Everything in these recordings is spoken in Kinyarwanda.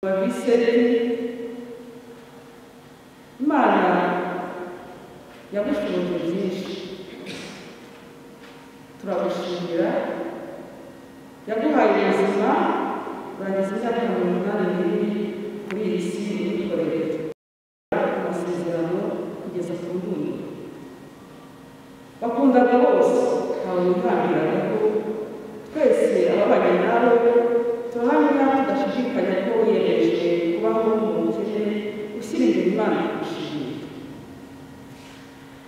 Visenti, Imana yagushoboje byinshi, turagushimira. Yaguhaye ubuzima, urangiza imyaka 82 kuri iyi si uyikorera amasezerano kugeza ku ndunduro. Bakundaga bose, ntawe wihambiragaho. Twese ababanye nawe turahamya tudashidikanya ko wiyemeje kubaho mu bukene, ushyira imbere Imana kugushimira.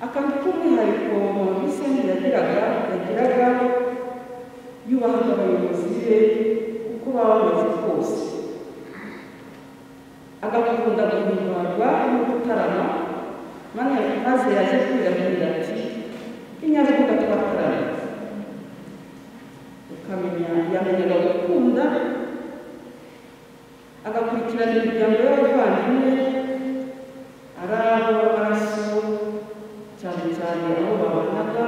Akantu k'umwihariko Mama Visenti yagiraga, yubahaga abayobozi be uko baba bameze kose, agakunda guhimbarwa no gutarama, maze yaje kwirahira ati inyarubuga twatarama. Ukamenya yamenyaga gukunda, agakurikirana imiryango y'abavandimwe, ari abo b'amaraso cyane cyane abo babanaga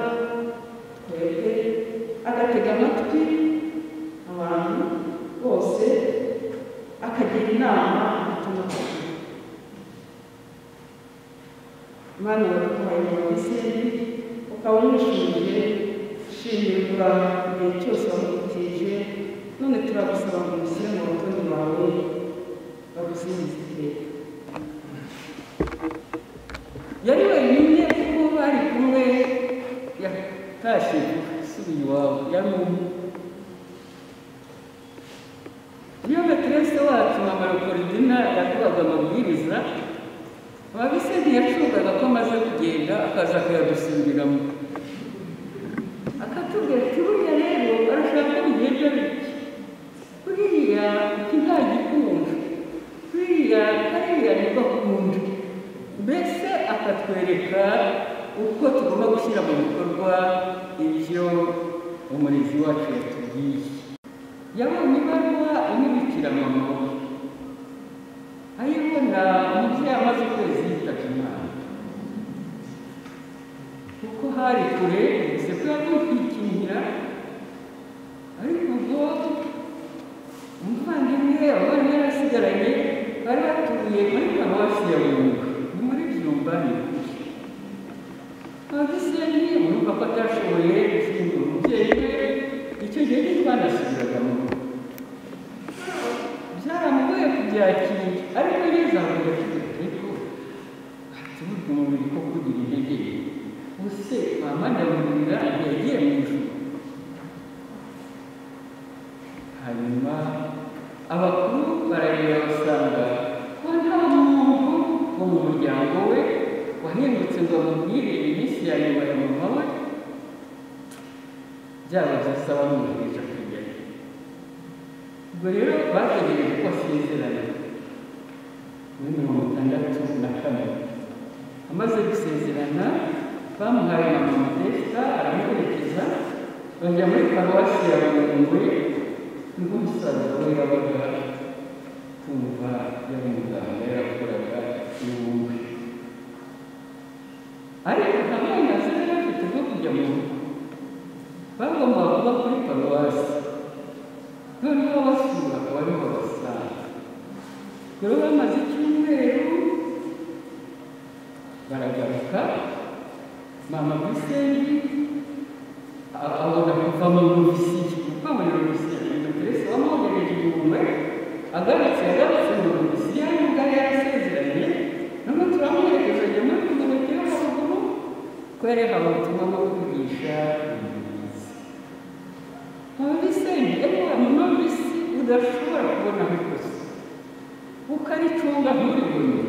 twebwe, agatega amatwi abantu bose, akagira inama ituma. Imana waduhaye Mama Visenti ukaba umwishimiye, shimirwa igihe cyose wamutije. None turagusaba ngo umushyire mu batoni bawe bagusingize iteka. Yari wenyine kuko bari kumwe, yatashye asubiye iwabo, yari umwe. Iyo maîtresse wacu Mama Leopoldina yaduhaga amabwiriza, Mama Visenti yacungaga ko amaze kugenda, akaza akayadusubiriramo, akatubwira ati buriya rero arashaka ko bigenda bityo, buriya iki ntagikunda, buriya kariya niko akunda. Mbese akatwereka uko tugomba gushyira mu bikorwa ibyo umurezi wacu yatubwiye. Yabonye ibaruwa imubikira mama we, ayibona umubyeyi amaze ukwezi yitabye Imana. Kuko hari kure, bivuze ko yamukikingira, ariko ubwo umuvandimwe bari yarasigaranye bari batuye muri paruwasi ya Bungwe, ni muri Byumba, ni kure. Mama Visenti urumva ko atashoboye gushyingura umubyeyi we, icyo gihe ntitwanasubiraga mu rugo. Byaramugoye kubyakira, ariko ageze aho yacuze, ariko ati burya umubiri ko kugira intege nke, ubuse mama ndamurira yagiye mu ijuru. Hanyuma abakuru barareba basanga ko nta muntu wo mu muryango we wahindutse ngo amubwire iminsi ya nyuma ya mama we, byaba byiza bamwohereje akajyayo. Ubwo rero bategereje ko asezerana muri 64. Amaze gusezerana bamuhaye Mama Modesta, aramuherekeza bajya muri paruwasi ya Bungwe, niho umusaza we yabaga, tumva yari muganga yarakoraga i Bungwe. Ariko nta burenganzira yari afite bwo kujya mu rugo, bagombaga kuba kuri paruwasi, noneho basura akaba ariho babasanga. Rero bamaze icyumweru baragaruka, Mama Visenti abona kuva mu novisiye, kuko muri novisiye maîtresse wamwohereje i Bungwe, agarutse mu novisiye nubwo yari yarasezeranye, none turamuherekeza ajya muri communauté yo haruguru, ko yari yahawe ubutumwa bwo kwigisha ibirizi. Mama Visenti yari wa munovisi udashobora kubonaho ikosa, ukaricunga nturibone.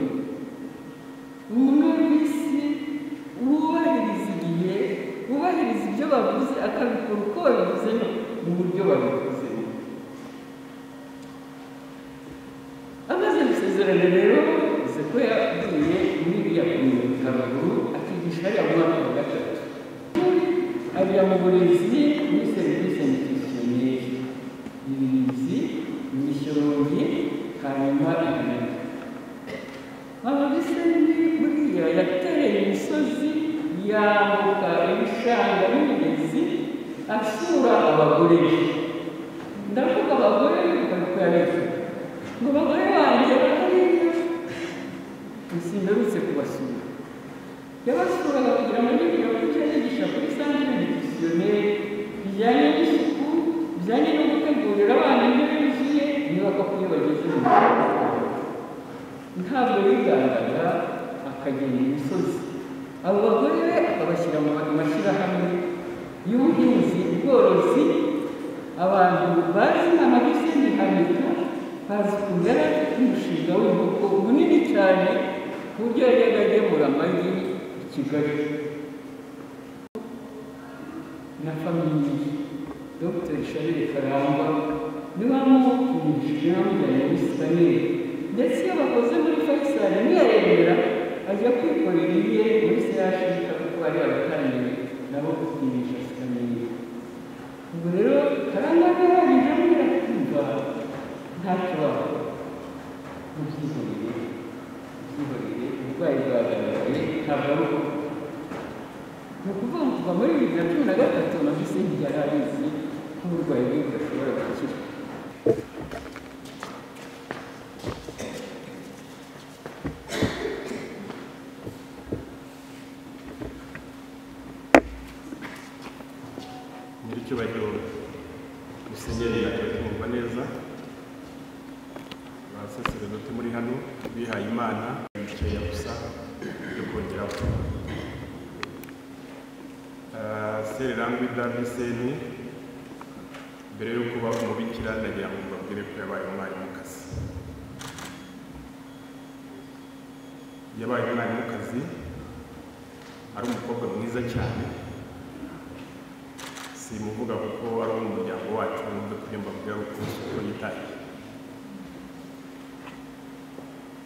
Umunovisi wubahiriza igihe, wubahiriza ibyo bavuze, akabikora uko babivuze mu buryo babivuzemo. Amaze gusezerana rero, bivuze ko yagiye muri iriya communauté haruguru, akigisha hariya mu mwaka wa gatatu, ajya mu burezi muri service nutritionnelle, ibirizi, imishyorongi, hanyuma ibintu. Mama Visenti buriya yatereye imisozi, yambuka ibishanga n'imigezi, asura abagore be. Ndavuga abagore be kuko yari ngo bagore. Simperutse kubasura. Yabasuraga kugira ngo ajye kujya kujya yigisha kuri centre nutritionnel bijyanye n'isuku, bijyanye no gutegurira abana indyo yuzuye, niba koko iyo bageze mu rugo. Ntabwo yigandaga akagenda imisozi. Abo bagore be akabashyira mu mashyirahamwe y'ubuhinzi, ubworozi. Abantu bazi Mama Visenti Hamito bazi ukuntu yari afite umushinga w'inkoko munini cyane, ku buryo yajyaga agemura amagi i Kigali. Na famille Dr Charles Karangwa niwe wamupimishije, bamujyanye muri scanner, ndetse iyo bakoze muri Faisal ntiyaremera, ajya kwikorera iye muri CHUK kuko bari baratangiye nabo gupimisha scanner. Ubwo rero Karangwa yarangije amubwira kumva ntacyo wakora, mubyihorere, mubyihorere, uburwayi bwagaragaye ntabwo ari uko. Ni ukuvuga ngo kuva muri 2013 na Visenti yari abizi ko uburwayi bwe budashobora gukira. Nyiricyubahiro Musenyeri Akatumva neza, abasaseredoti muri hano bihaye Imana, bikeya gusa byo kongeraho. Sererangwida Visenti mbere yo kuba umubikira ndagira ngo mbabwire ko yabaye umwarimukazi. Yabaye umwarimukazi ari umukobwa mwiza cyane, simuvuga kuko ari uwo mu muryango wacu, numve ko mbabwira uko yitaye.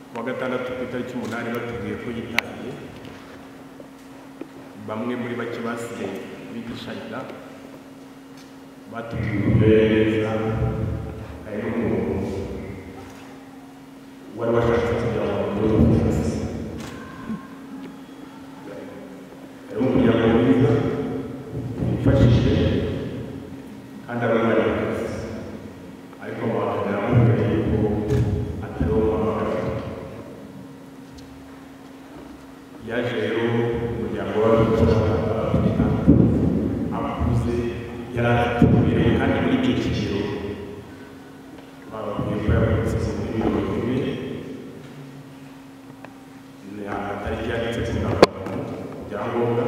Ku wa gatandatu ku itariki 8 batubwiye ko yitahiye, bamwe muri bake basigaye bigishaga batubwiye uburyo neza. Hari n'umuntu wari washatse kujya mu buryo hari umuryango mwiza wifashije kandi ari umwarimukazi, ariko muhakana amubwira yuko atari wo muhamagaro. Yaje rero umuryango w'ababikira akuze, yari afite imibereho, kandi muri icyo kigero bababwiye ko yavutse muri 40, tariki yanditse ku ndangamuntu ibyangombwa.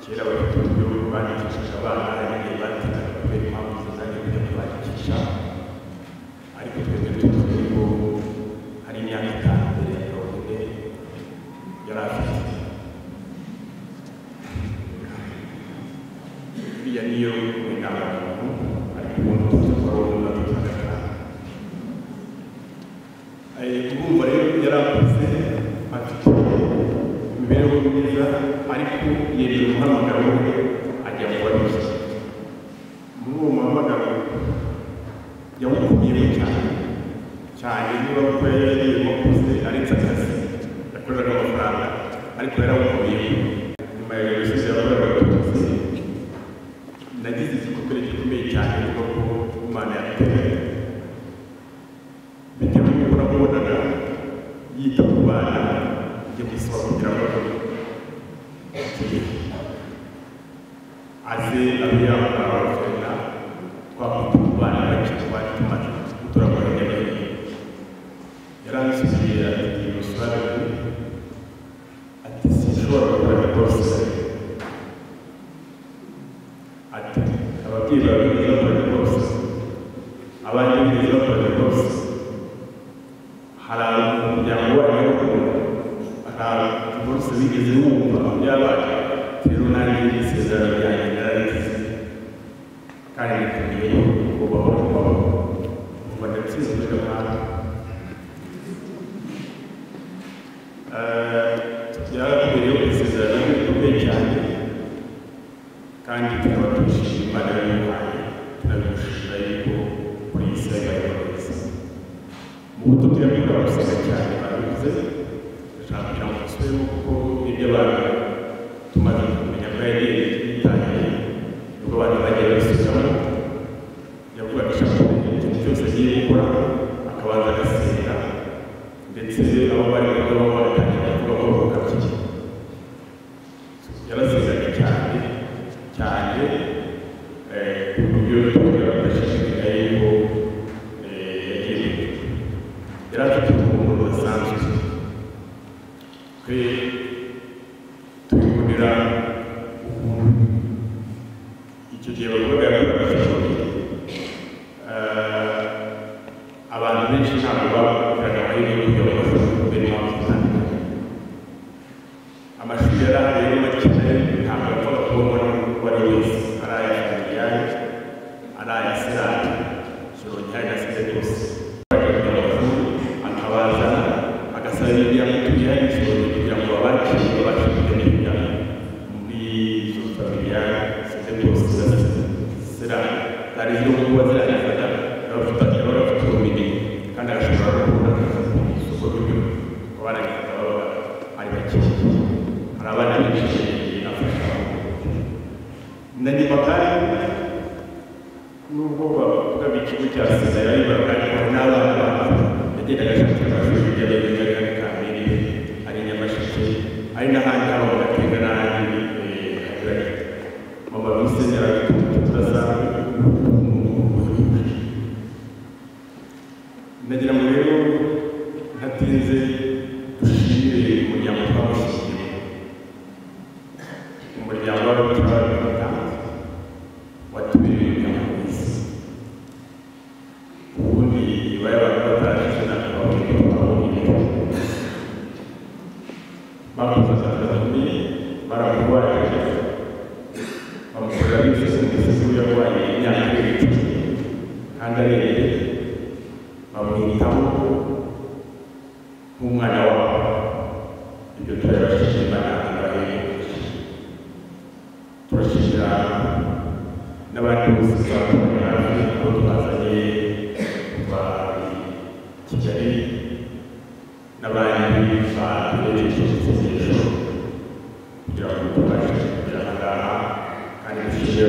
Kera bafite uburyo bandikishaga abana, hari n'igihe batindaga kubera impamvu zizanye kujya kubandikisha, ariko twebwe tuzi ko hari imyaka 5 mbere ya 40 yari afite. Iriya niyo indangamuntu, ariko ubundi tuzi ko ari uwo na gatanu. Urumva rero yari akuze, afite imibereho myiza, ariko yemera umuhamagaro we ajya mu babikira. Muri uwo muhamagaro yawukomeyemo cyane cyane, niba kuko yari yariyemo akuze, aretse akazi yakoreraga amafaranga, ariko yarawukomeyemo. Nyuma ya Jenoside yakorewe Abatutsi nagize igikomere gikomeye cyane, mvuga ko Imana yaduteganya, bitewe n'uko namubonaga yita ku bana, njya gusaba kugira ngo aze abe yakora abafana, twakwita ku bana bake twari tumaze gutoragura hirya no hino. Yaransubiye ati musobanurire, ati sinshobora gukora divorce, ati ababyeyi bawe bigeze bakora divorce, abanjye bigeze bakora divorce, hari umuryango wanyu hari divorce bigeze wumva byabaye, rero nanjye isezerano ryanjye nararigize kandi rikomeye kubaho kubaho. Umva ndatsinzwe mwana. Byarakubereyeho isezerano rikomeye cyane, kandi tukaba tubishimira Imana yabimuhaye, tunabimushimira yuko kuri iyi si yabaye neza. Mu buto tuyakunda gusenga cyane, barabivuze, ndashaka kugira ngo dusubiremo kuko ibyo abantu tumaze kumenya ko yagiye yitangiye, nubwo abantu bagiye babisubiramo. Yavugaga ashaka kumenya ikintu cyose agiye gukora akabanza agasenga, ndetse abo bari mu Yari afite urukundo rudasanzwe. Twe tubibonera ukuntu icyo gihe bavugaga yakoraga, abantu benshi ntabwo bagiraga amahirwe yo kujya mu mashuri kubera impamvu zitandukanye. Amashuri yari ahari rero make, ntabwo yapfaga kubonwa n'uwo ari wese, ari aya familiyari, ari aya serari, Shyorongi hari na Sedegose. Bajya kujya mu mashuri akabazana, agasaba imiryango ituye hano i Shyorongi kugira ngo babakire babashe kujya kwiga muri izo familiyari, Sedegose na serari zari zirimo kuba ziragifata. Yabaga afite ubumenyi kandi agashobora no kubona akazi ku isoko ry'umurimo, kuko baragifata babaga ari bake. Hari abana benshi yagiye afasha na nyuma, kandi nubwo bavuga ikigo cya Sena yayoboraga, ariko hari n'abana babo yagendaga ashakira amashuri hirya no hino, ari hano Kamere, ari Nyamasheke, ari n'ahandi haba mu Gatenga n'ahandi hanyuranye. Mama Vincent yari afite umutima udasanzwe. Ndagira ngo rero ntatinze dushimire umuryango twamushyingiye, umuryango w'abaturage watubereye umuryango mwiza. Ubundi ibaye abantu batarashize ntabwo babonye ko twabonye bakoze akazi gakomeye, baramurwaje, bamukorera n'ibisubizo yarwaye imyaka irenga 10 kandi arembye, bamwitaho nk'umwana wabo. Ibyo turabashimira, Imana ibahe. Turashimira n'abandi bose twabonye hafi, abo twazanye kuva i Kigali n'abandi baduherekeje isengesho kugira ngo tubashe kugera aha ngaha. Kandi dushimire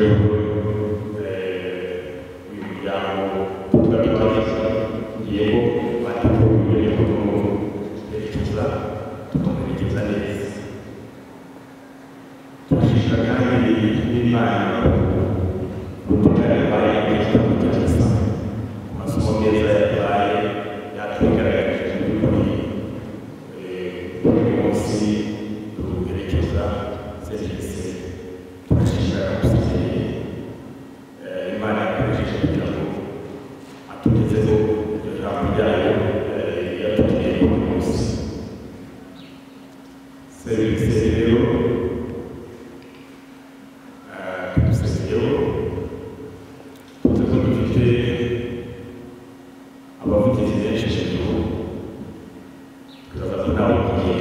uyu muryango tuba twashyingiyeho, bateguye kumuherekeza, tukamuherekeza neza. Turashimira kandi n'Imana ubutumwa yaduhaye mu gitabo cya misa, ku masomo meza yaduhaye, yatwigaragarije mu by'ukuri. Buri munsi duherekeza serivisi, turashimira musenyeri Imana yakoresheje kugira ngo atugezeho iryo jambo ryayo yatubwiye buri munsi. Serivisi rero tudusezeyeho, tuzi ko dufite abavugizi benshi mu gihugu, twibaza ko nawe ugiye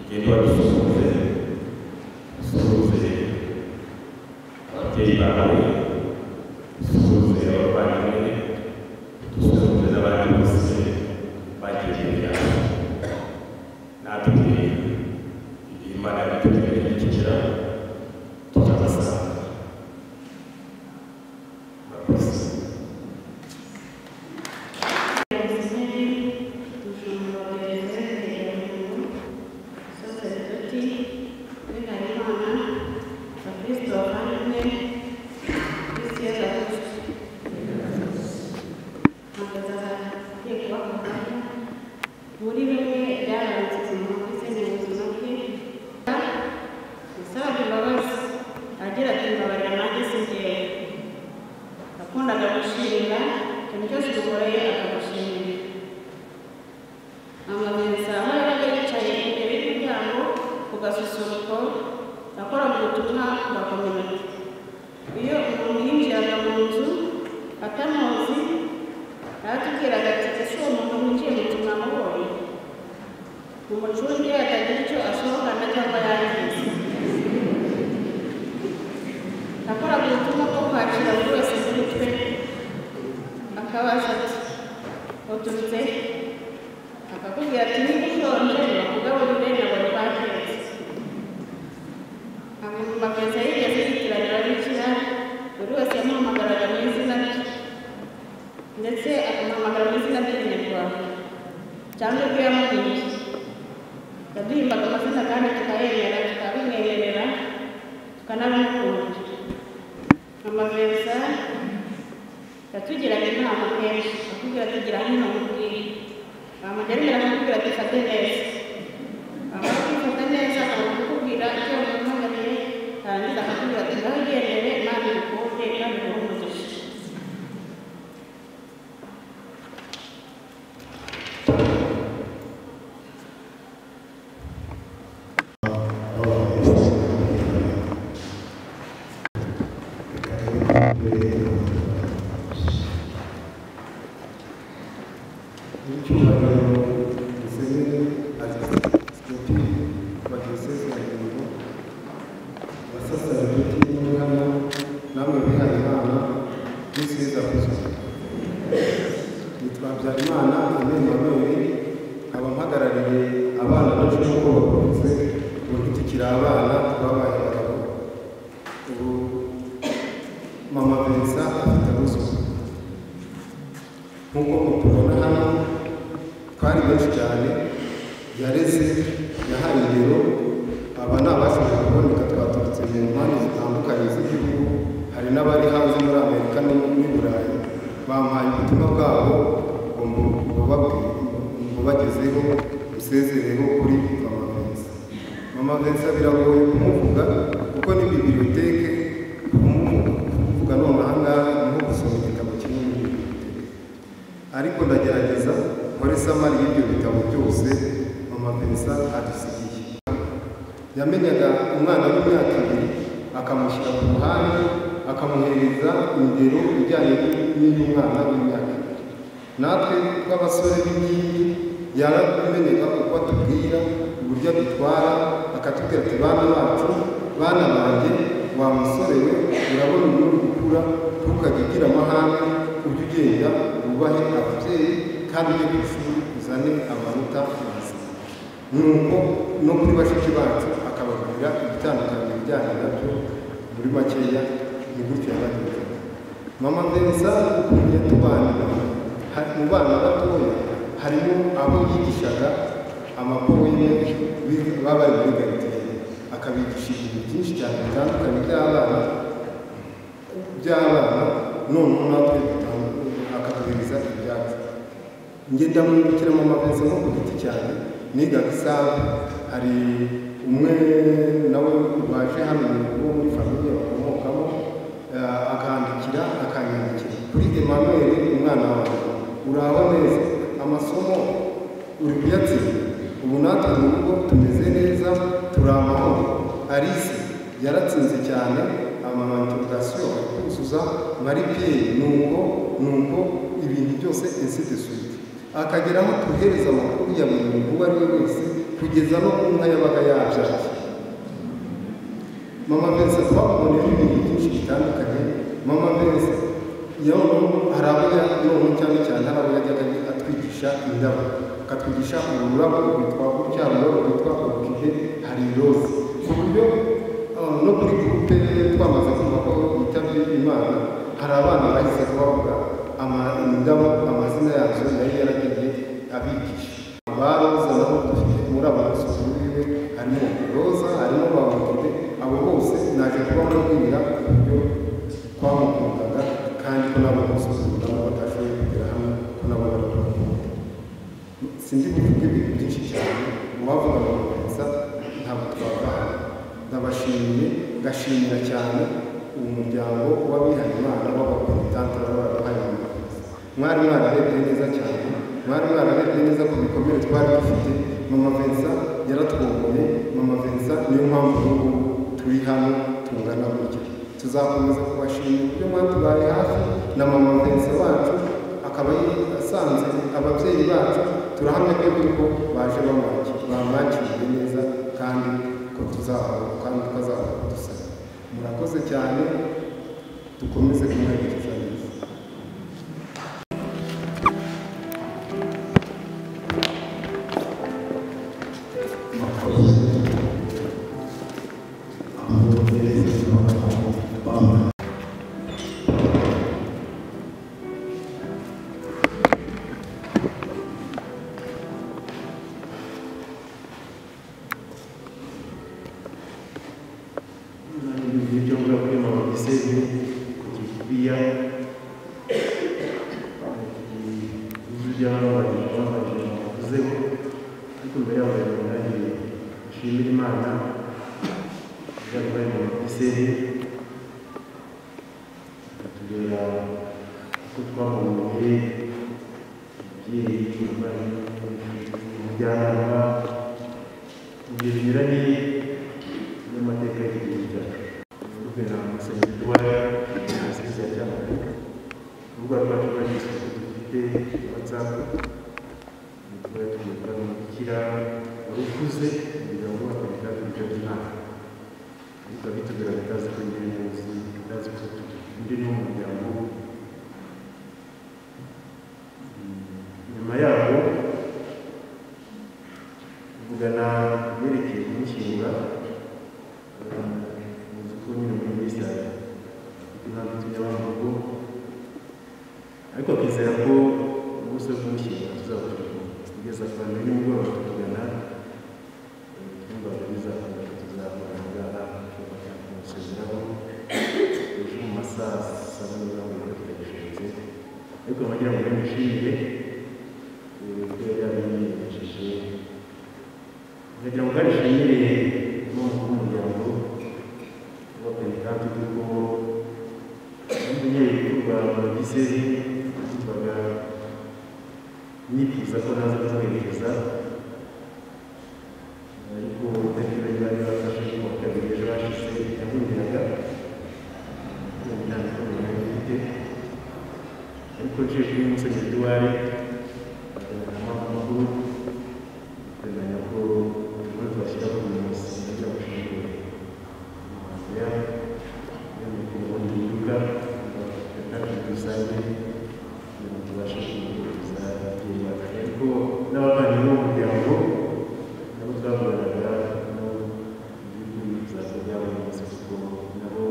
ugenda wadusuhuze, usuhuze ababyeyi bawe, usuhuze abavandimwe, dusuhuze n'abandi bose bagiye imbere yawe. Natwe igihe Imana yaduteganyirije nikigera tuzabasanga. Murakoze. Umushumba wa Diyoseze ya Nyundo, Umusaseridoti, Uwihayimana, Abakristo bavandimwe, Kristo Yezu akuzwe. Mpagaze aha ngiye kubaha ubuhamya muri bimwe byaranze ubuzima bwe mu buzima bwe. Yasabaga imbabazi agira ati: "Mbabarira nanjye si njyewe." Yakundaga gushimira, ikintu cyose umukoreye akagushimira. Mama Vincent aho yabaga yicaye imbere y'umuryango ku gasusuruko, yakoraga ubutumwa bwa community. Iyo umuntu yinjiraga mu nzu atamuzi, yaratubwiraga ati: "Ese uwo muntu winjiye mu nzu mwamubonye? Mumucunge atagira icyo asohokana cyangwa yangiza." Yakoraga ubutumwa bwo kwakira buri wese muri twe, akabaza ati: "Uturutse he?" Akakubwira ati: "Niba ushonje bakugaburire, nabonye batetse." Ntabwo Vincent yigeze yitiranya ababikira, buri wese yamuhamagaraga mu izina rye, ndetse akamuhamagara mu izina ry'ikinyarwanda cyangwa ibyo yamubwiye. Yaduhimbaga amazina kandi tukayemera, tukabimwemerera, tukanabimukunda. Mama Vincent yatugiraga inama kenshi, akubwira ati: "Gira hino nkubwire." Amugera imbere akamubwira ati fate neza. Wamara kwifata neza akabona kukubwira icyo wamuhamagariye, yarangiza akakubwira ati ngaho ugendere, Imana igukunde kandi iguhe umugisha. mbivuzeho, ariko mbere yaho rero nanjye nshimira Imana yaduhaye mu Miseri ikatubera uko twamubonye umubyeyi, umujyanama mu bihe binyuranye n'amateka y'igihugu cyacu. Rubera Musenyeri Duwara Diyosezi ya Cyangugu, urubuga rwacu rwa isuku dufite WhatsApp, tuba tuvuga umubikira wari ukuze umuryango wa Perezidansi witabye Imana, ariko abitubwira batazi ko njyewe muzi, batazi ko undi ni umuryango. Nyuma yaho tuvugana ibyerekeye kumushyingura, muzi ko nyine muri minsi afite impamvu itumye aba mu rugo, ariko akizera ko umunsi wo kumushyingura tuzaba turi kumwe. Kugeza ku wa mbere nimugoroba tuvugana, twumvaga bizakunda ko tuzahura aha ngaha tukamusezeraho ejo mu masaha 7:30 tutagishobotse, ariko nkagira ngo mushimire ko yari yabimenyesheje. Nkagira ngo kandi nshimire n'umukuru w'umuryango wa Perezidansi kuko n'umunyeri rwa Giseri yumvaga nifuza ko naza kumuherekeza, ariko itariki bari bafashe ku wa kabiri ejo hashize yahuriraga nta bikomeye nari mfite, ariko nje kuri Musenyeri Duware amakuru twemeranya ko turimo tubashyira ku munsi kugira ngo ushimire umuhanzi yemeye ko ubundi bihinduka kandi muri rusange kugira ngo tubashe kumuhereza ababyeyi bacu, ariko n'abavandimwe b'umuryango nabo twavuganaga nabo by'ukuri tuzakora buri munsi kuko nabo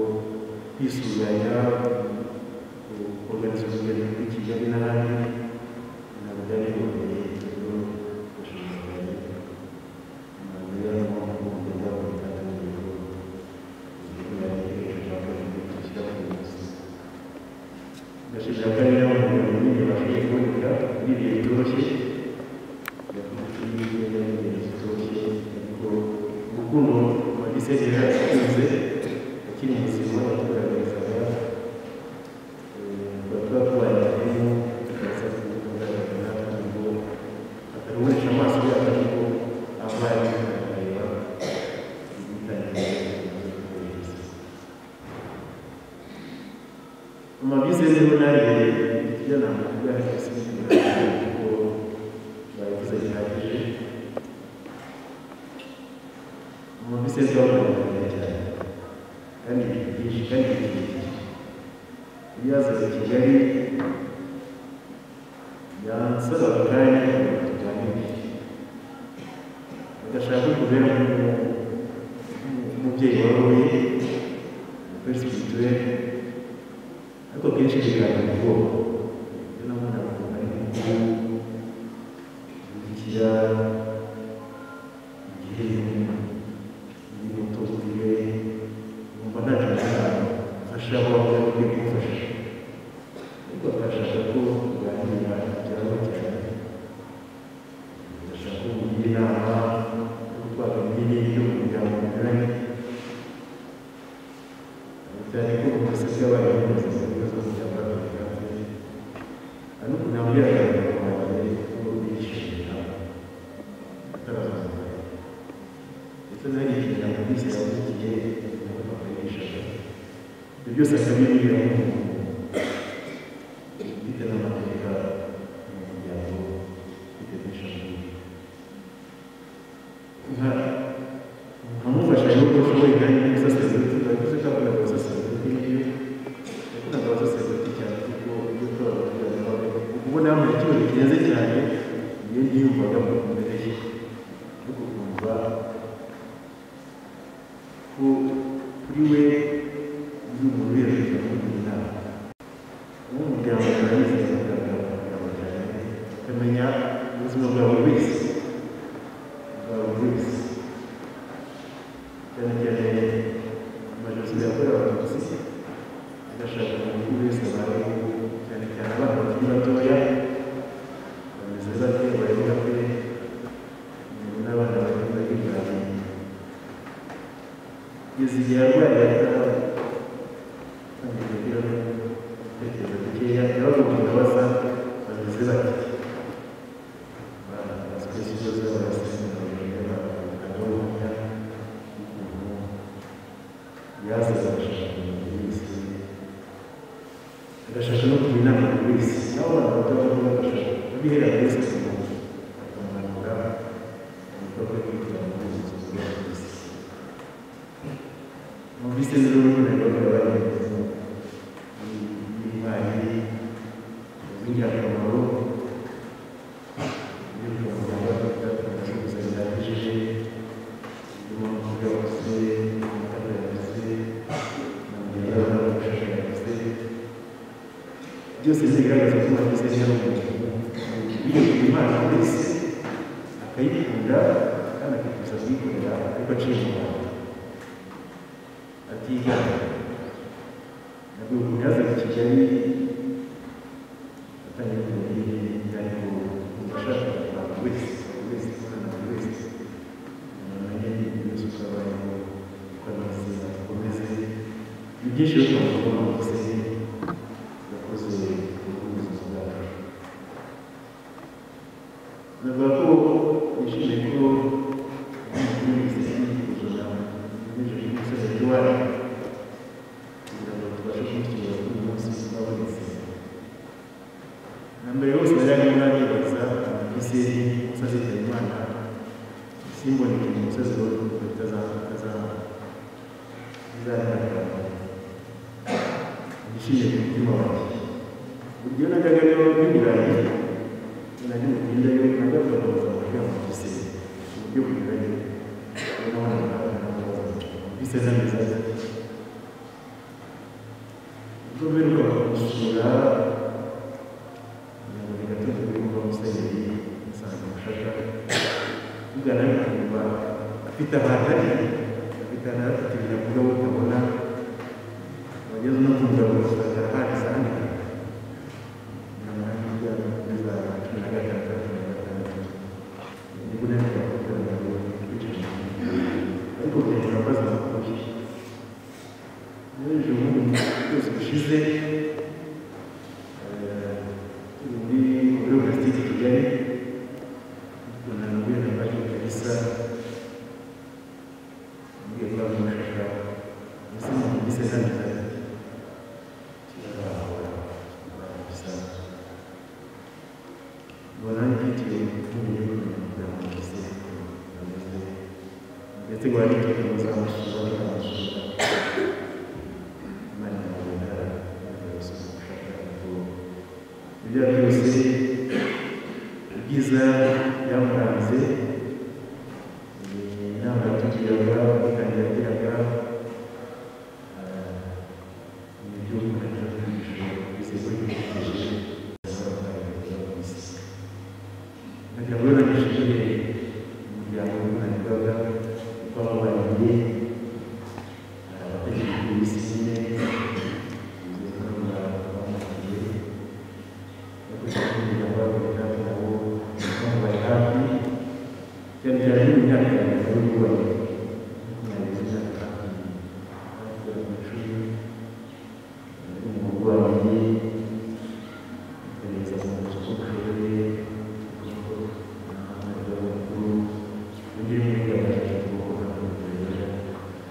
kwisuganya kuganiza urugendo muri Kigali n'ahandi ntabwo byari biboroheye. Rero ndashimira cyane ndashimira kandi n'abanyamuryango nyine bashoboye kuboneka muri ibihe bitoroshye, n'ingendo zitoroshye, ariko urukundo rwa Gisele yarakunze akiri muzima yatugaragarizaga, tuba tubanye tukaza kugaragara natwe ngo atarubonesha amaso yacu, ariko aho ari tukareba ibitangiye kugerageza. Amabwiriza rero nanjye ibyo namuvuga kuko babivuze bihagije. Amabwiriza twaganiriye cyane kandi byinshi kandi kirekire. Iyo yazaga i Kigali yansabaga akanya kugira ngo tuganire, agashaka ko kubera nk'umubyeyi waroye père spirituel, ariko akenshi bigaragara ubwoba. Iyo nabonaga ukuntu ari mukuru bikira igihe ndi muto kuri we, numva ntacyo mfasha aho byari bikwiye kumufasha, ariko akashaka ko tuganira byaba cyane, agashaka ko mugira inama yo gutwara n'ibyo mu miryango binyuranye, cyane ko ubukose bw'abaye bumeze mu bibazo by'umuryango wa Perezidansi, hari n'ukuntu yambwiraga abagabo banjye ko bishimira atarazamuka, ndetse nari ikirango bise yavukiye nabo papa yigishaga, ibyo byose akabibwira nk'umuntu ufite n'amateka mu muryango ufite byinshi amubwira. Nkamufasha rero uko nshoboye kandi n'umusaseredoti, bavuze ko akunda abasaseredoti n'iyo yakundaga abasaseredoti cyane kuko iyo twabaga tuganira ubona yamuha ikibazo kirenze cyane iyo ntiyumvaga imbere ye, ariko ukumva ko kuri we ndi umuntu wiyemeje kumugira inama. Uwo muryango murabizi umuryango cyane ukamenya ubuzima bwa buri wese cyane cyane amajenoside yakorewe Abatutsi, agashaka umuntu wese abayeho, cyane cyane abana bakiri batoya bameze bate, bayeho bate. akamuhanura ibikorwa byo kugira ngo ubuzima bwiza. Numvise rero urukundo rw'abagenzi n'intwari z'ingirakamaro y'uko muganga gucuruza bihagije impamvu yavuze amatara yavuze yavuze byose bigaragaza ko wagize neza umuntu wiyeguriye Imana wese akayikunda kandi akifuza kuyikorera ariko aciye mu bantu atigana. Nabwo ukuntu yazaga i Kigali atangiye kumenya ariko ashaka abantu wese buri wese kubona buri wese umuntu amenye ibibazo uko abayeho uko ameze akomeze ni byinshi rero twavuga ko wakoze yakoze ubuzima bwacu. Navuga ko nishimiye ko umukuru w'isesi kuzana yejeje umusozi w'iwacu kugira ngo tubashe kumushyira kuri uyu munsi wabonetse. Na mbere hose najyaga nibaza ese umusozi Imana simboneke mu musozi utazagaragara. Nishimiye ku mutima wanjye. Buryo najyaga rero i Burayi najya mutindayo najya kugaragaza amajwi ya Gisele uburyo bunyuranye bise neza. Ubwo mperuka kumusura nabonye gato kuri kuba musenyeri musanze mushaka tugana nkumva afite ahantu ari afite ahantu afite ibintu avuga utabona wageze no kumva gusanga handitse ahandi ariko kugenda mbaza amakuru n'ejo bundi byose bishize turi muri Université Kigali tubonana na na Padiri Kalisa mbwiye ko bamushaka mbese numvise ntangiza mbona mfitiye impungenge kugira ngo mbese ameze ndetse ngo hari icyo muzamusura mukamusura Imana imubona gushaka ko ibyo byose ibyiza byamuranze inama yatugiraga ubwitange yagiraga ni ibyo nagira ngo rero nishimire umuryango w'Imana uko wamubaniye abategetsi b'isi nyine bamubaniye ariko umuryango wabo nabo bamubaye hafi cyane cyane mu myaka ya mbere y'ububanyi makumyabiri n'imyaka hafi kugera ku icumi umurwayi ugerageza kumufasha uko ushoboye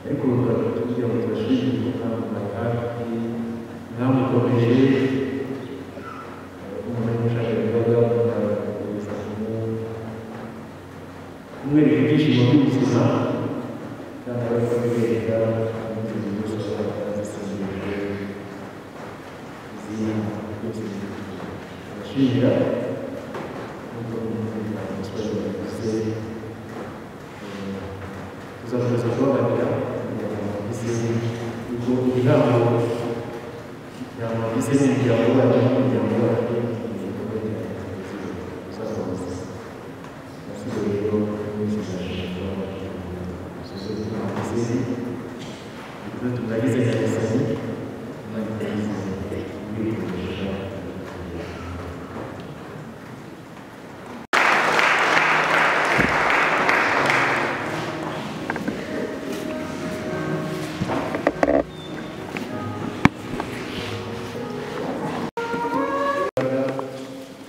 ariko kugira ngo tubashimire ko mwamubaye hafi mwamukomeje umuntu ushaka ibibazo mukagerageza kumwereka ibyishimo by'ubuzima kandi abe kubibereka n'inzego zose zisengeje izindi byose tubashimira nk'uko umusore yabivuze tuzakomeza kubabarira kuko igihango cyamagise n'umuryango wacu n'umuryango wacu uzakomeza asigaye rero tumuragize Nyagasani Imana ikomeze kubikoresha.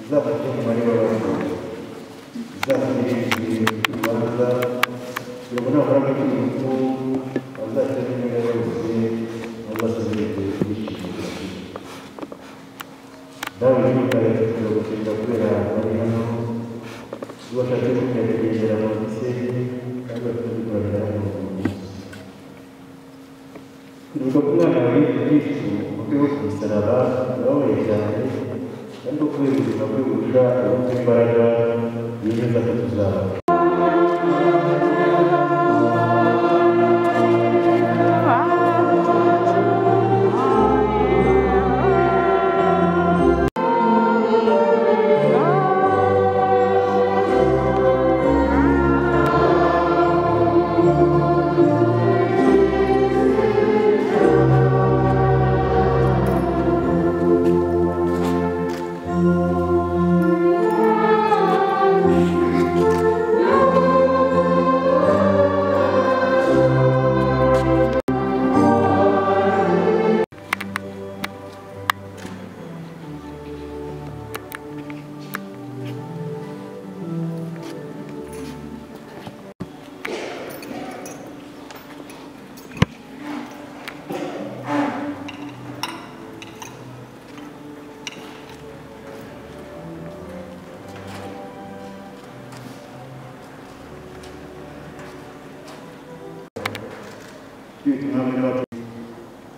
Izafate umubare w'abantu izafate urubanza kugira ngo nabura agacucu bazakire neza bose bazasubira Ubashatse kumenya mu Gisenyi kandi bafite gukorana mu munsi. Kwibuka ku mwana wa Yesu Kristo ubwe ku musaraba yababaye cyane kandi kubera ubuzima bwe burusha ubundi imbaraga yemeza ko tuzaba.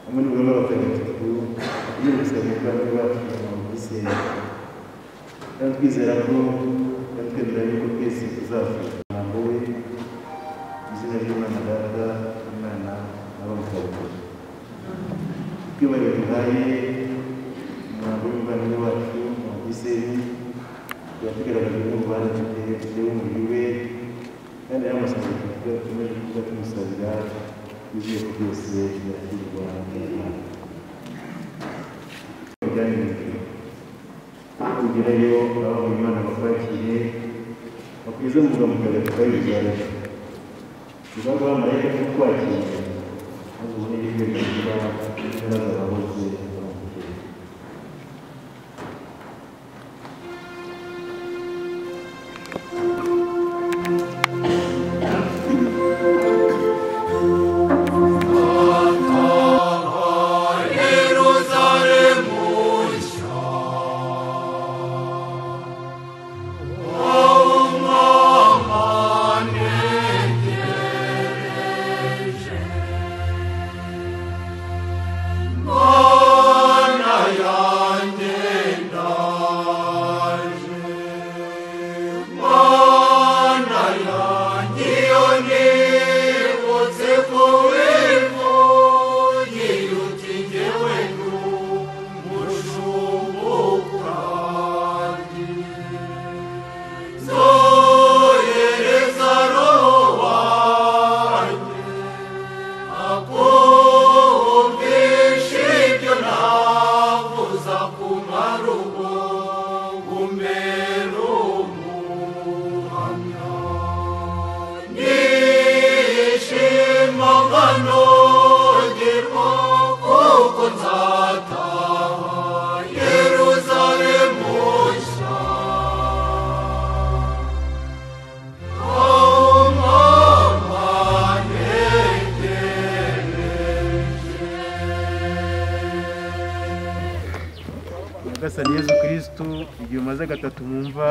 Hamwe n'uburyo bw'abatagatifu yibutsa umuvandimwe wacu mu Gisenyi kandi twizera ko yatwemerera yuko twese tuzafata umurambo we izina ry'Imana Data Imana n'Abamutagatifu. Icyubahiro duhaye umurambo w'umuvandimwe wacu mu Gisenyi tuba tugaragaje n'ububane dufite w'umubiri we kandi n'amasengesho dukomeje kuba tumusabira yuzuye ko byose yakirwa n'Imana. Kugerayo aho Imana bakwakiriye bakwiza mu murwa mutagatifu wa Yerusalemu tuzaguha amarembo yo kwakira maze ubone ibyo bigira n'abaza bose bamukira. Nyagasani Yezu Kristu, igihe umaze gatatu mwumva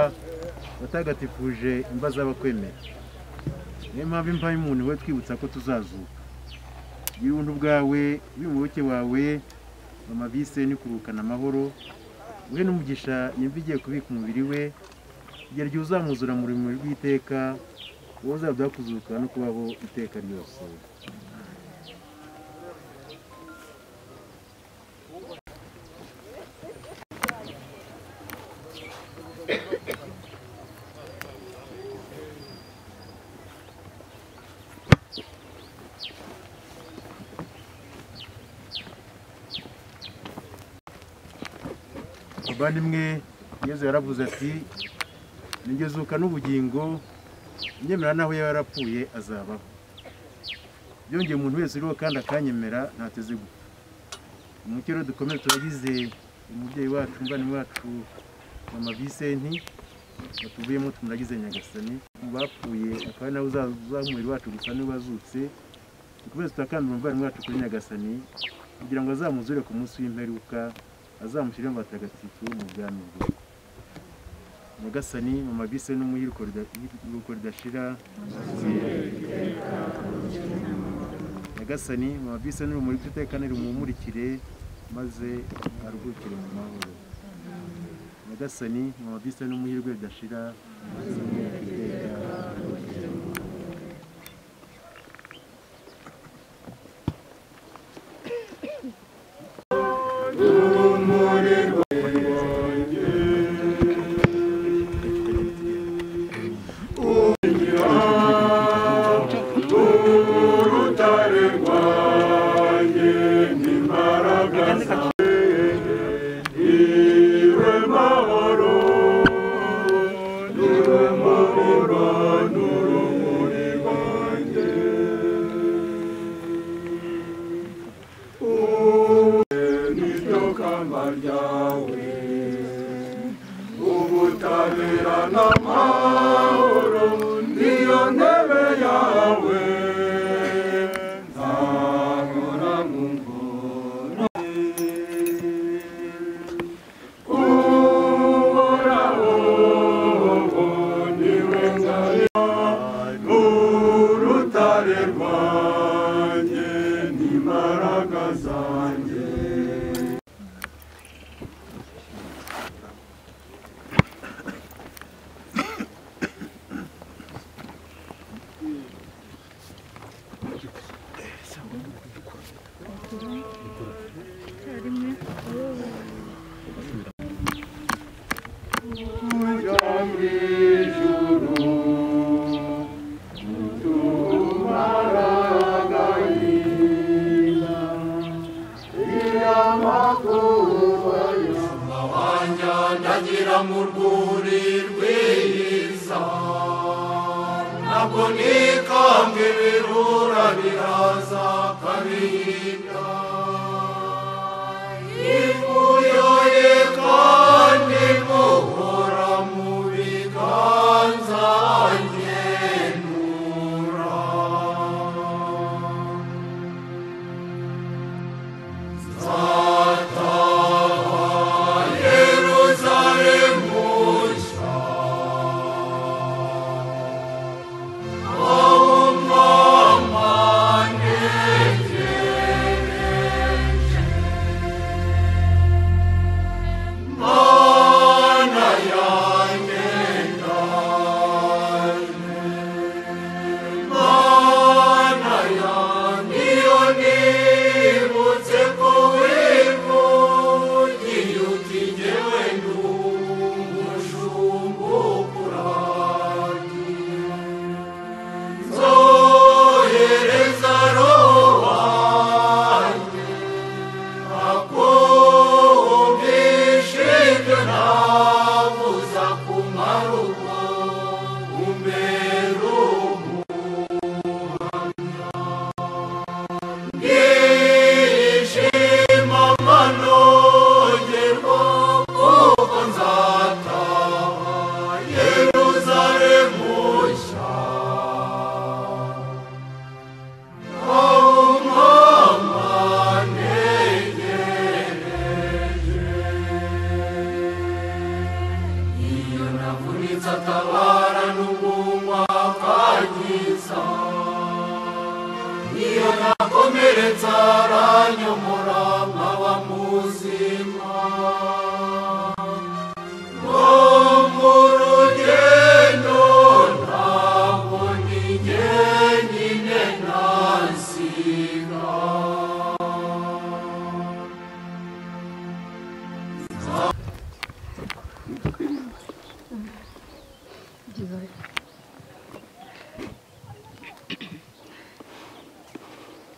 watagatifuje imva z'abakwemera, niyo mpamvu imva y'umuntu we twibutsa ko tuzazuka. Gira ubuntu bwawe n'umuyoboke wawe mama Visenti kuruhukana amahoro, uhe n'umugisha nimba igiye kubika umubiri we kugera igihe uzamuzura mu rumuri rw'iteka, wowe uzaduha kuzuka no kubaho iteka ryose. Bavandimwe, Yezu yaravuze ati ningezuka n'ubugingo, unyemera naho yaba yarapfuye azabaho. Byongeye umuntu wese uriho kandi akanyemera ntateze gupfa. Umucyo rero dukomere turagize umubyeyi wacu umuvandimwe wacu mama Visenti batuvuyemo tumuragize Nyagasani mu bapfuye akaba nawe uzaza umubiri wacu gusa niba wazutse. Dukomeze tutakambira umuvandimwe wacu kuri Nyagasani kugira ngo azamuzure ku munsi w'imperuka, azamushyire mu batagatifu mu bwami bwe. Nyagasani mama bise n'umuhiruko ridashira. Nyagasani mama bise n'urumuri rw'iteka rumumurikire maze aruhukire mu mahoro. Nyagasani mama bise n'umuhirwe ridashira.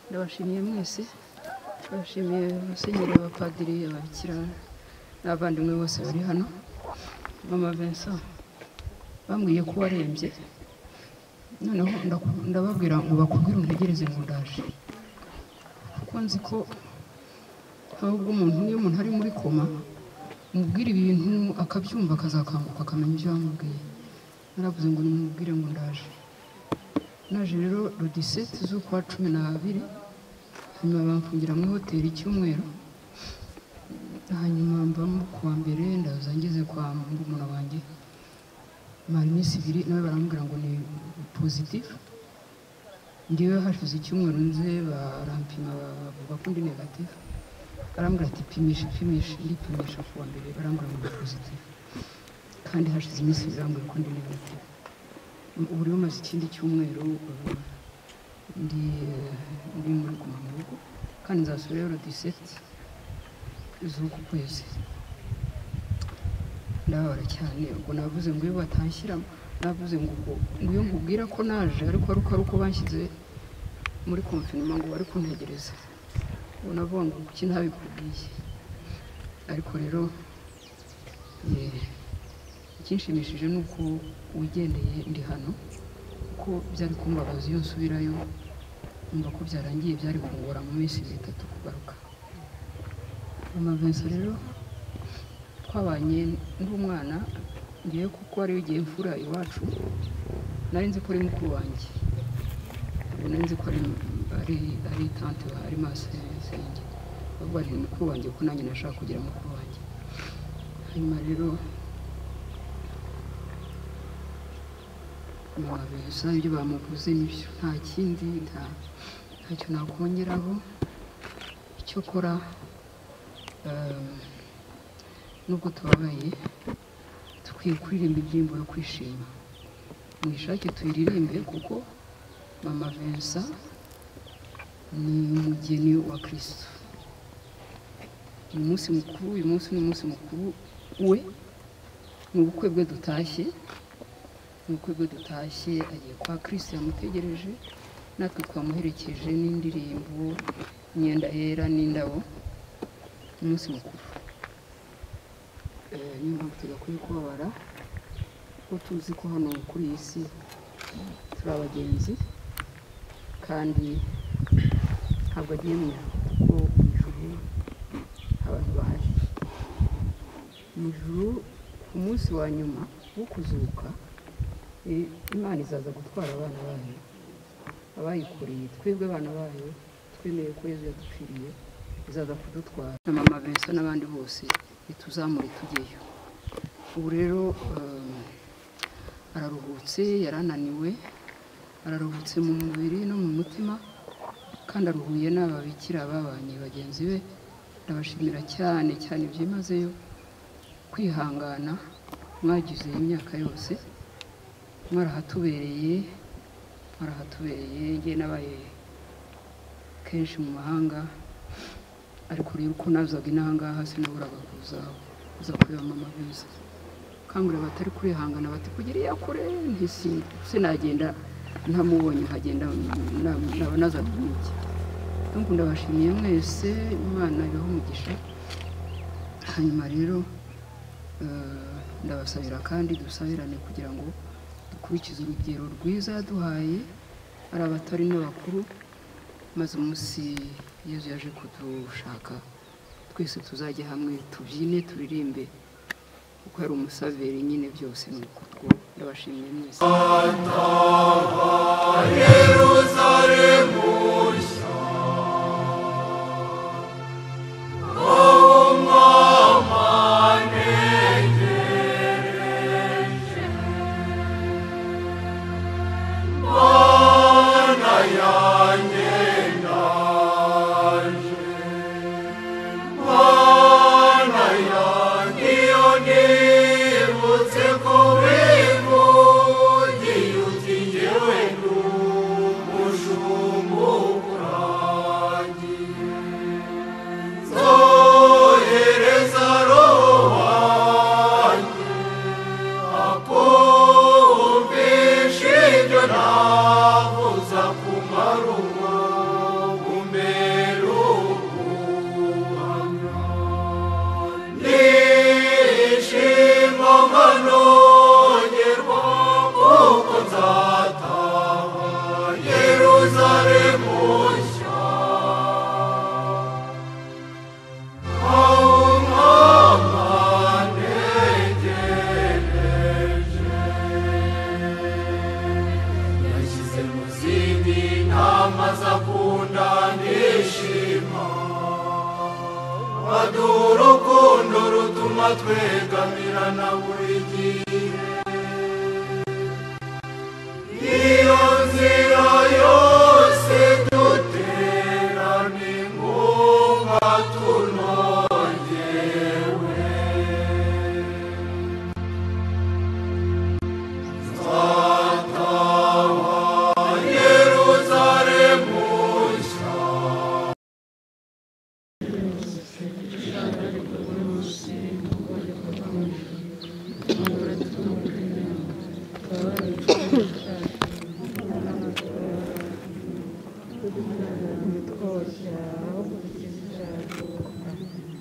Ndabashimiye mwese, ndabashimiye musenyeri, abapadiri, ababikira n'abavandimwe bose bari hano. Mama Vincent bambwiye ko warembye, noneho ndababwira ngo bakubwire untegereze ngo ndaje, kuko nzi ko ahubwo umuntu niyo umuntu ari muri koma umubwira ibintu akabyumva akazakanguka akamenya ibyo bamubwiye. Naravuze ngo nimubwire ngo ndaje. Naje rero le 17 z'ukwa 12, hanyuma bamfungira muri hoteli icyumweru, hanyuma mbamo kuwa mbere ndaza ngeze kwa murumuna wanjye Mara iminsi ibiri nawe barambwira ngo ni positif. Ndiwe hashize icyumweru nze barampima bavuga ko ndi negatif. Barambwira ati pimisha pimisha, ndipimisha ku wa mbere barambwira ngo ni positif. Kandi hashize iminsi ibiri barambwira ko ndi negatif. Ubu rero maze ikindi cyumweru ndi muri guma mu rugo, kandi nzasubirayo le 17 z'uku kwezi. Ndababara cyane, ubwo navuze ngo iyo batanshyira, navuze ngo iyo nkubwira ko naje ariko ari uko banshyize muri confinement ngo bari kuntegereza. Ubwo navuga ngo kuki ntabikubwiye. Ariko rero ikinshimishije ni uko wigendeye ndi hano, kuko byari kumbabaza iyo nsubirayo numva ko byarangiye, byari kungora mu minsi itatu kugaruka. Mama Vincent rero twabanye n'umwana ngiye kuko ari igihe mfura iwacu, nari nzi ko ari mukuru wanjye, nari nzi ko ari tante ari masenge, bavuga nti mukuru wanjye kuko nanjye nashaka kugira mukuru wanjye. Hanyuma rero Mama Vincent ibyo bamuvuze nibyo, nta kindi, ntacyo nakongeraho. Icyo kora nubwo tubabaye dukwiye kuririmba indirimbo yo kwishima, mwishake tuyiririmbe kuko Mama Vincent ni umugeni wa Kristo. Ni umunsi mukuru, uyu munsi ni umunsi mukuru we, ni ubukwe bwe dutashye, ni ubukwe bwe dutashye, agiye kwa Kristo yamutegereje, natwe twamuherekeje n'indirimbo, imyenda yera n'indabo, umunsi mukuru. Niyo mpamvu tudakwiye kubabara, kuko tuzi ko hano kuri iyi si turi abagenzi, kandi ntabwo agiye mu ijuru, kuko mu ijuru abantu bahari. Mu ijuru ku munsi wa nyuma wo kuzuka, Imana izaza gutwara abana bayo, abayikoreye, twebwe abana bayo twemeye ko Yezu yadupfiriye, izaza kudutwara. Na Mama Vincent n'abandi bose ituzamure tujyeyo. Ubu rero araruhutse, yarananiwe, araruhutse mu mubiri no mu mutima, kandi aruhuye n'ababikira babanye bagenzi be. Ndabashimira cyane cyane byimazeyo kwihangana mwagize imyaka yose, mwarahatubereye, mwarahatubereye. Njye nabaye kenshi mu mahanga, ariko rero uko nazaga inaha ngaha sinaburaga kuza kureba Mama Vincent. Kangurira batari kurihangana bati kugira iya kure, sinagenda ntamubonye, nkagenda naba nazaga iki. Donc ndabashimiye mwese, Imana ibahe umugisha. Hanyuma rero ndabasabira kandi dusabirane kugira ngo dukurikize urugero rwiza yaduhaye, ari abatari n'abakuru, maze umunsi Yezu yaje kudushaka twese tuzajye hamwe tubyine turirimbe, kuko ari umusaveri nyine byose. Ni uko ndabashimiye mwese. Yerusalemu nshya, mama ntegereje, Mana yanjye ndaje, Mana yanjye iyo nibutse ko wivugiye uti njyewe ndi umushumba ukuragiye, nzohereza Roho wanjye akumvishe ibyo navuze, akumara ubwo umbere ubuhamya. Nishima nkanogerwa kuko nzataha Yerusalemu nshya, aho mama ntegereje. Yashyize mu zindi ntama zakunda ndishima, baduha urukundo rutuma twegamirana buri gihe.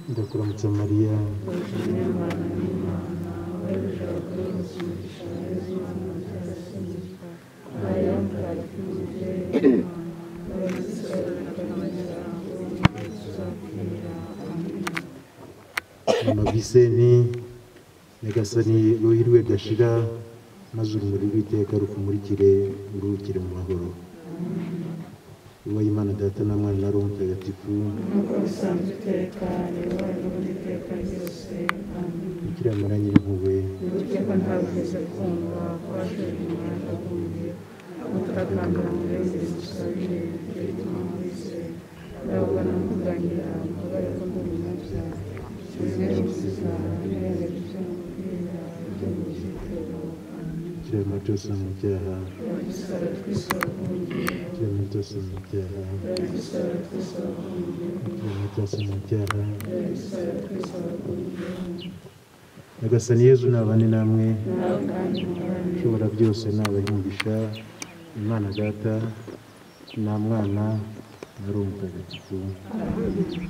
Ndakuramutsa Mariya, Mama Visenti, Nyagasani ruhirwe gashira, maze urumuri rw'iteka rukumurikire, uruhukire mu mahoro. Ubaye Imana Data na Mwana na Roho Mutagatifu, nk'uko bisanzwe iteka ribaye n'ubundi iteka ryose. Amen. Bikira Mariya Nyirimpuhwe, Wibuke ko ntabigeze kumva ko washoje umuhanda wundi utakambira mu birengeri dusabire, nicyo gituma nkwizera. Ndabona mvuganira mbabare ko ndi umunyabyaha, sinzira gusiza nirengagije ibyo nkubwira, ibyo mbyiteho. Amen. Bikira Mariya cyose mu byaha, Uragisaba twisaba ubuhungiro. Bikira Mariya cyose mu byaha, Uragisaba twisaba ubuhungiro. Bikira Mariya cyose mu byaha. Uragisaba twisaba ubuhungiro. Nyagasani Yezu nabane namwe, Nawe kandi muhorane. ushobora byose nabahe umugisha, Imana Data na Mwana na Roho Mutagatifu. Amen.